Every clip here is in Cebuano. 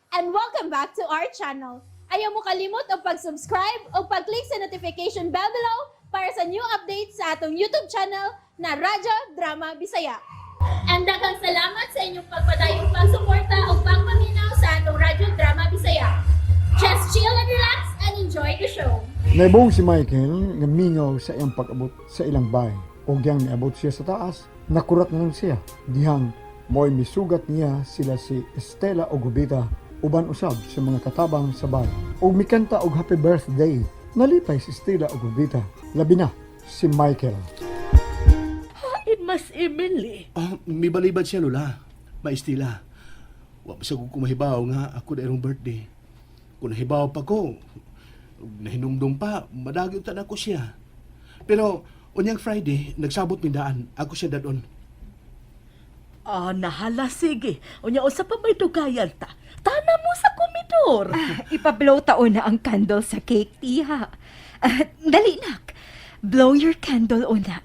And welcome back to our channel. Ayaw mo kalimot og pag-subscribe o pag-click sa notification bell below para sa new updates sa atong YouTube channel na Radyo Drama Bisaya. And daghang salamat sa inyong pagpadayong pagsuporta o pagpaminaw sa atong Radyo Drama Bisaya. Just chill and relax and enjoy the show. Naibong si Michael nga mingaw sa iyang pag-abot sa ilang bahay. O giyang niabot siya sa taas, nakurat na lang siya. Dihang mo'y misugat niya sila si Estela og Jovita uban usab sa mga katabang sa bahay. Og mikanta og happy birthday. Nalipay si Estela og Jovita. Labi na si Michael. Hain mas Emily. Ah, mibalibad siya, Lola. Maistila. Wa pa sa ko kumahibaw nga ako na irong birthday. Kung nahibaw pa ko, nahinumdum pa, madagyo ta na ko siya. Pero, unyang Friday, nagsabot mi daan. Ako siya dadon. Ah, nahala, sige. Unya, usa pa may dugayan ta. Tana mo sa komidor. Ah, ipablow taon na ang candle sa cake, tiha. Ah, dali, nak. Blow your candle una.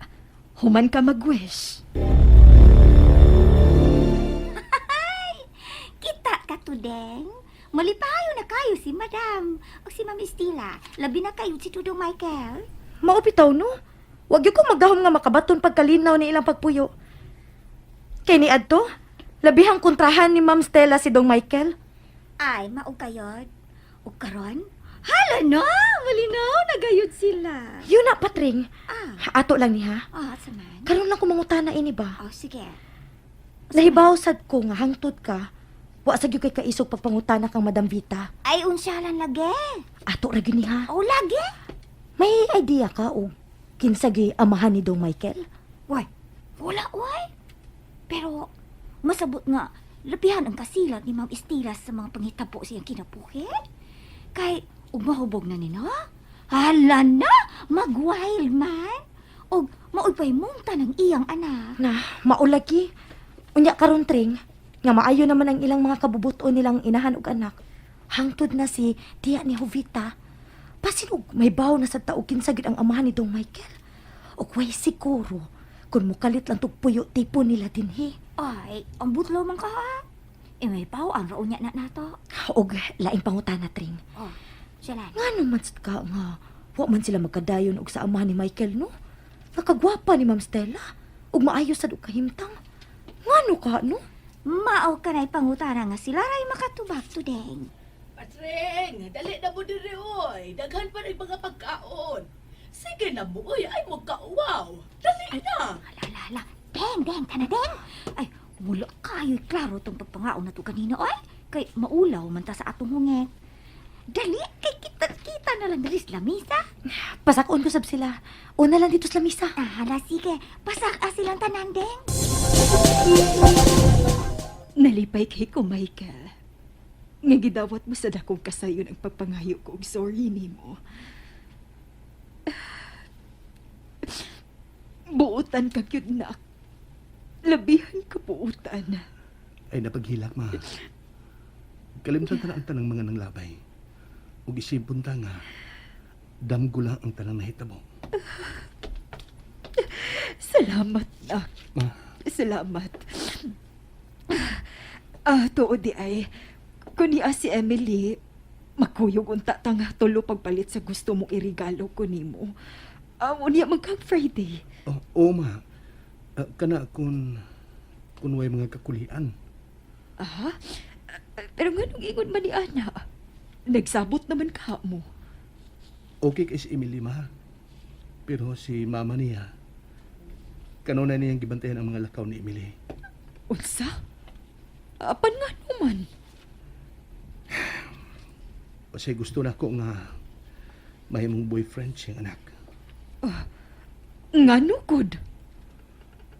Human ka mag-wish. Kita ka to, Deng. Malipayo na kayo si Madam o si Ma'am Estila. Labi na kayo si Tudong Michael. Maupitaw, no? Wag yun ko magdahom nga makabaton pagkalinaw ni ilang pagpuyo. Kay ni adto, labihang kontrahan ni Ma'am Stella si Dong Michael. Ay, mao kayod. O karon? Hala na! Malinaw na gayud sila. Yun na, Patring. Ah, Ato lang niya. ah, saman. Karon lang ko mangutana ini ba? Oh, sige. Nahibaw sad ko nga hangtod ka. Wa sa gyud kay kaisog pagpangutana kang Madam Vita. Ay, unsyalan lagi. Ato ra gyud ni ha. O, lagi. May idea ka o kinsa gyud amahan ni Dong Michael? Way, wala, way. Pero, masabot nga, labihan ang kasilat ni Ma'am Estila sa mga panghitabo siyang kinabuhi. Kay, ug mahubog na nino. Hala na! Mag-wild man! Og maupay mong tanang iyang anak. Na, maulagi. Unya karon Tring, nga maayo naman ang ilang mga kabubuton nilang inahan og anak. Hangtod na si tiya ni Jovita. Basin og may baw na sa tao kinsa gyud ang amahan ni Dong Michael. Og way siguro kung mukalit lang tog puyo tipo nila dinhi. Ay, ang butlo man ka ha. E may pao ang raon niya na nato. Og laing pangutana, Tring. Oh, siya lang. Nga naman sad ka nga, wa man sila magkadayon og sa amahan ni Michael, no? Nakagwapa ni Ma'am Stella. Ug maayo sad og kahimtang. Ngano ka, no? Mao ka na'y pangutana nga sila ray makatubag tudeng. Patring, dali na mo diri, oy. Daghan pa rin mga pagkaon. Sige na mo, oy. Ay mo kauwaw. Dali na. Ala, ala, ala. Deng, deng, tana deng. Ay, wala kayo'y klaro tong pagpangaon na to kanina, oy. Kay maulaw man ta sa atong hungit. Dali, kay kita-kita na lang dali sa lamisa. Pasakon ko sab sila. Una lang dito sa lamisa. Ah, hala, sige. Pasak silang tanan, deng. Nalipay kay ko, Michael. Nga gidawat mo sa dakong kasayon ang pagpangayo ko og sorry nimo. Buutan ka gyud nak. Labihan ka buutan. Ay, napaghilak, ma. Kalimtan ta na ang tanang mga nanglabay. Ug isipon ta nga, damgo lang ang tanang nahitabo. Salamat, nak. Ma, Salamat. Ah, tuod di ay. Kun niya si Emily, makuyog unta ta nga tulo pagpalit sa gusto mong irigalo ko nimo. Ah, unya man kag Friday. Oh, oo, ma. Ah, kana kung way mga kakulian. Aha. Pero nga nung ingon man ni Ana, nagsabot naman ka mo. Okay kay si Emily, ma. Pero si mama niya, kanunay niyang gibantayan ang mga lakaw ni Emily. Unsa? Apan nga naman. Kasi gusto na ko nga mahimong boyfriend siyang anak. Nga no, good.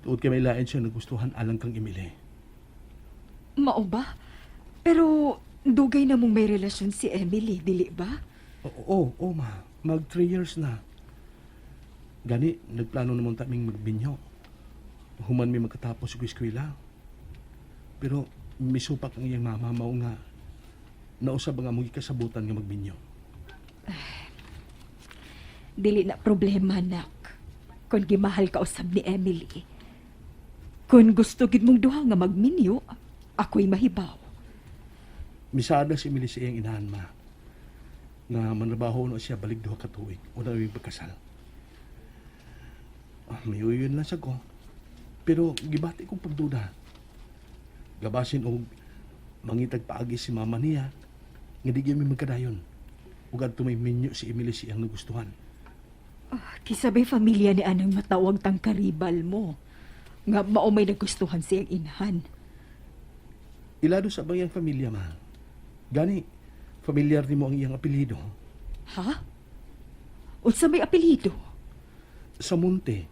Tuod kay may lain siya nagustuhan alang kang Emily. Mao ba? Pero dugay na mong may relasyon si Emily, dili ba? Oo, oo, oo, ma. Mag 3 years na. Gani, nagplano naman taming magbinyo. Human mi magkatapos sa eskwela. Pero misupak ang iyang mama mao nga nausab ang among gikasabutan nga magbinyo. Dili na problema, nak. Kung gimahal ka usab ni Emily. Kung gusto gid mong duha nga magminyo, ako'y mahibaw. Misada si Emily sa iyang inahan, ma. Nga manrabaho na siya balik duha ka tuig. Una aming pagkasal. Ah, may uyon lang sa ko. Pero gibati kong pagduda. Gabasin og mangitag paagi si mama niya nga di gyud mi magkadayon. Ug adto may minyo si Emily sa iyang nagustuhan. Kisabay pamilya ni anang matawag tang karibal mo. Nga mao may nagustuhan siyang inhan. Ilado sa bayang pamilya, ma. Gani, familiar nimo ang iyang apelyido. Ha? Unsa may apelyido? Samunte.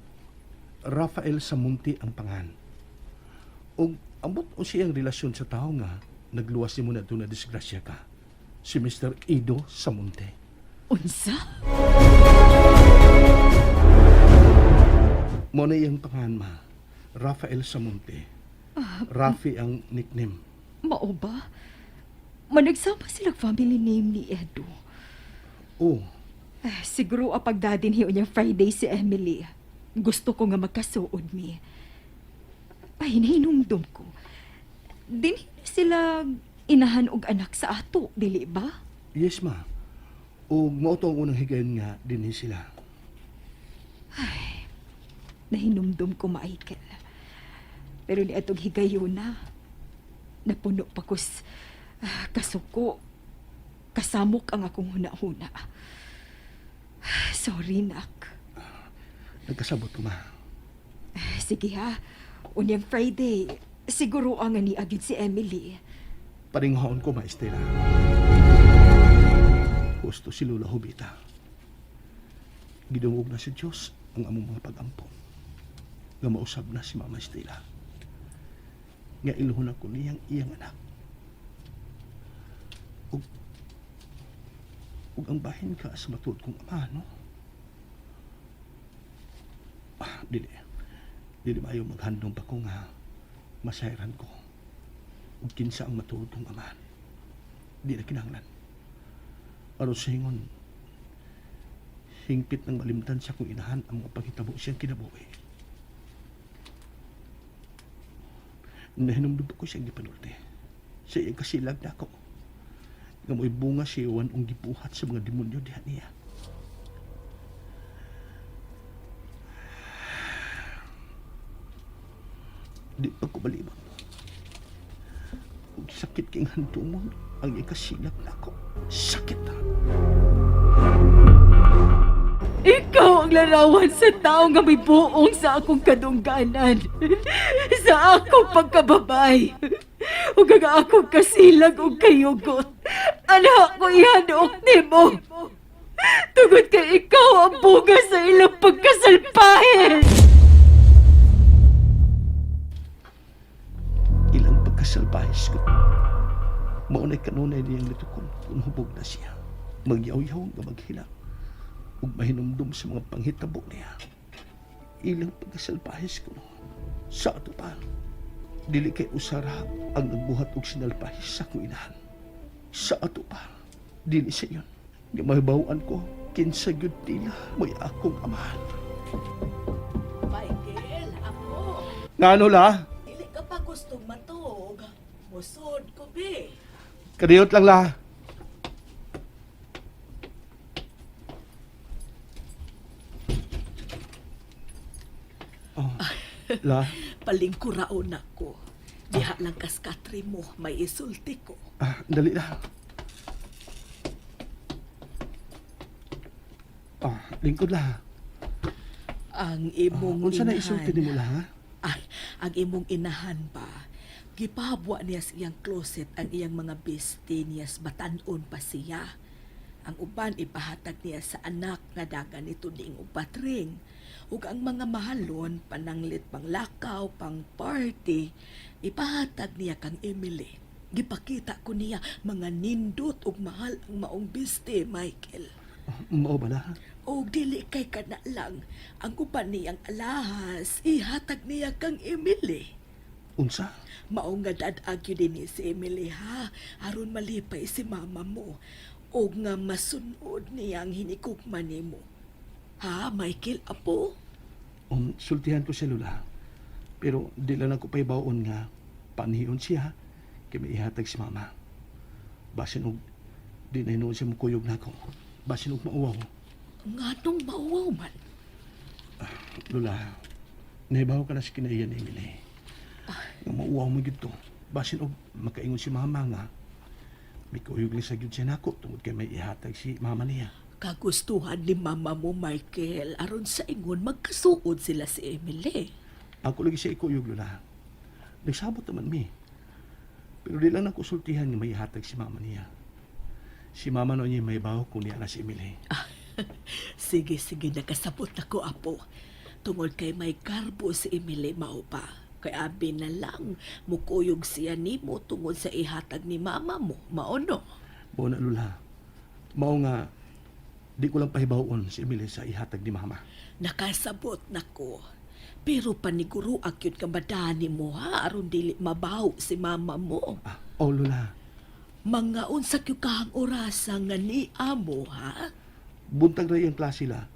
Rafael Samunte ang pangan. Og ambot o siyang relasyon sa tao nga nagluwas nimo na na disgrasya ka. Si Mr. Ido Samunte. Unsa? Mo na iyang pangan, ma. Rafael Samunte. Rafi ang nickname. Mao ba? Managsama sila family name ni Edo. Oh, Eh, siguro apag dadin hiyo niya Friday si Emily. Gusto ko nga magkasuod mi. Ay, nahinumdum ko. Dinhi na sila inahan og anak sa ato, dili ba? Yes, ma. Og mao to ang unang higayon nga dinhi sila. Nahinumdum ko, Michael. Pero ni atong higayuna, napuno pa ko kasuko. Kasamok ang akong huna-huna. Sorry, nak. Nagkasabot ko, ma. Sige ha, unyang Friday, siguro ang ani agid si Emily. Paringhaon ko, ma Estela. Gusto si Lola Jovita. Gidungog na si Diyos ang among mga pagampo. Nga mausab na si Mama Estela. Nga ilhon ako niyang iyang anak. Ug, ug ang bahin ka sa matuod kong ama, no? Ah, dili. Dili maayo maghandom pa ko nga masayran ko ug kinsa ang matuod kong amahan. Di na kinahanglan. Aron sa ingon, hingpit ng malimtan sa kong inahan ang mga panghitabo siyang kinabuhi. Nahinumdum ko siyang gipanulti. Sa iyang kasilag na ako. Nga mo'y bunga si Juan ang gibuhat sa mga demonyo diha niya. Di pa ko malimot. Ug sakit kay handumon ang ikasilag nako. Sakit na. Ikaw ang larawan sa tao nga may buong sa akong kadungganan. Sa akong pagkababay. Ug ang akong kasilag ug kayugot. Anak ko ihanuok nimo. Tungod kay ikaw ang bunga sa ilang pagkasalpahe. Ilang pagkasalbahis ko. Maunay kanunay niyang litukon kung hubog na siya. Magyaw-yaw nga maghilak. Ug mahinumdum sa mga panghitabo niya. Ilang pagkasalbahis ko. Sa ato pa, dili kay usara ang nagbuhat og sinalbahis sa akong inahan. Sa ato pa, dili sa iyon. Nga mahibaw-an ko, kinsa gyud nila mo'y akong amahan. Michael, ako. Ngano la? Dili ka pa gustong matuog. Musod ko, be. Kadiyot lang la. Oh, la, Palingkuraon ako. Diha lang kaskatri mo, may isulti ko. ah, dali la. Ah, lingkod la. Ang imong Unsa na inahan. isulti nimo la? Ha? Ay, ang imong inahan ba? Gipahabwa niya sa iyang closet ang iyang mga besti niya sa batanon pa siya. Ang uban ipahatag niya sa anak nga dagan nito ding upatring. Ug ang mga mahalon pananglit pang lakaw, pang party, ipahatag niya kang Emily. Gipakita ko niya mga nindot ug mahal ang maong besti, Michael. Mao ba la? O dili kay kana lang ang uban niyang alahas ihatag niya kang Emily. Unsa? Mao nga dad-ag gyud ni si Emily ha aron malipay si mama mo og nga masunod niya ang hinikugma nimo. Ha, Michael apo? Sultihan ko siya lula. Pero di lang ako pahibaon nga panhiyon siya kay may ihatag si mama. Basin og di na hinuon siya mukuyog nako. Basin og mauwaw. Nganong mauwaw man? Lola, nahibaw ka na sa kinaiyan ni Emily. Nga mauwaw mo gyud to. Basin og makaingon si mama nga may kuyog lang sa gyud siya nako tungod kay may ihatag si mama niya. Kagustuhan ni mama mo, Michael, aron sa ingon magkasuod sila si Emily. Ako lagi siya ikuyog, Lola. Nagsabot naman mi. Pero di lang nakusultihan nga may ihatag si mama niya. Si mama no niya may baho kung niya na si Emily. Sige, sige, nakasabot ako, apo. Tungod kay may karbo si Emily mao pa. Kay abi na lang, mukuyog siya nimo tungod sa ihatag ni mama mo, mao no. Mao na, Lola. Mao nga, di ko lang pahibawon si Emily sa ihatag ni mama. Nakasabot nako. Pero paniguro akyut ka madani mo ha, aron dili mabaw si mama mo. Ah, oh, Lola. Mga unsa kyu kahang orasa nga ni amo ha? Buntag ra iyang klase la.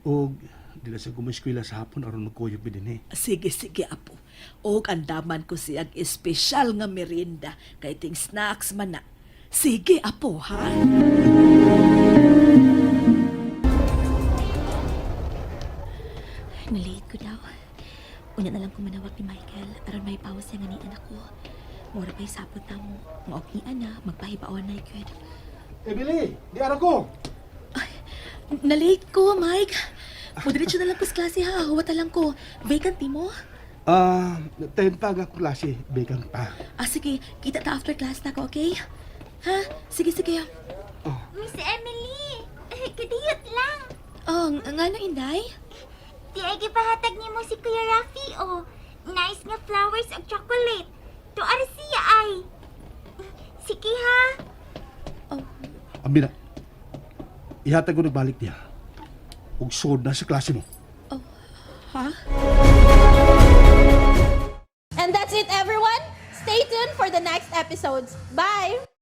O di na sa gumiskwela sa hapon aron magkuyog mi dinhi. Sige, sige, apo. Og andaman ko siyang espesyal nga merienda kay ting snacks man na. Sige, apo, ha? Nalate ko daw. Unya na lang ko manawag ni Michael aron may pawas siya nga ni anak ko. Mura pa'y sapot na mo. Nga og ni ana, magpahibawan na gyud. Emily, di ara ko. Nalate ko, Mike. Mudiretso na lang ko sa klase ha. Huwata lang ko. Vacant mo? Ah, 10 pa ang akong klase, bekang pa. Ah, sige. Kita ta after class na ko, okay? Ha? Sige, sige. Miss Emily, kadiyot lang. Oh, nga no, Inday? Di ay gipahatag nimo si Kuya Rafi oh. Nice nga flowers ug chocolate. Tuar siya ay. Sige ha. Amina. Ihatag ko nagbalik niya. Ug suod na sa klase mo. Ha? And that's it, everyone. Stay tuned for the next episodes. Bye!